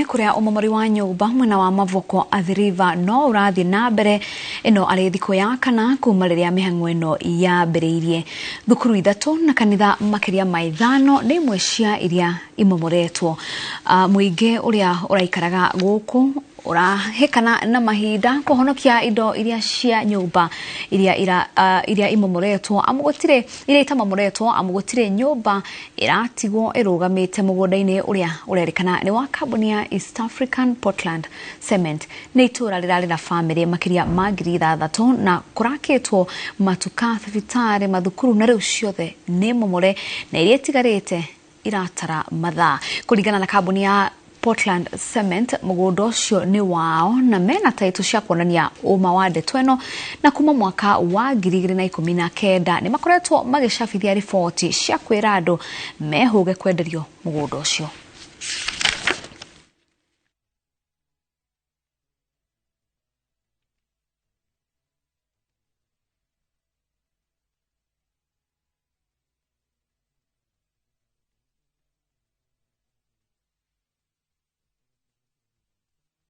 Kũrĩa ũmomori wa nyũmba mwena wa Mavoko Athi River no ũrathiĩ na mbere, ĩno arĩ thikũ ya kana kuma rĩrĩa mĩhang'o ĩno yambĩrĩirie. Thukuru 3 na kanitha makĩria ma 5 nĩ imwe cia iria imomoretwo. Mũingĩ ũrĩa ũraikaraga gũkũ ũrahĩkana na mahinda kũhonokia indo iria cia nyũmba iria imomoretwo, amu gũtirĩ iria itamamoretwo, amu gũtirĩ nyũmba ĩratigwo ĩrũgamĩte mũgũnda-inĩ ũrĩa ũrerĩkana nĩ wa kambuni ya East African Portland Cement. Nĩ itũũra rĩrarĩ na bamĩrĩ makĩria ma 6,000 na kũrakĩtwo matuka, thibitarĩ, mathukuru na rĩu ciothe nĩ momore na iria itigarĩte iratara mathaa. Kũringana na kambuni ya Portland Cement, mũgũnda ũcio nĩ wao na mena taitũ cia kuonania ũma wa ndeto ĩno, na kuma mwaka wa 2019 nĩ makoretwo magĩcabithia riboti cia kwĩra andũ mehũge kwenderio mũgũnda ũcio.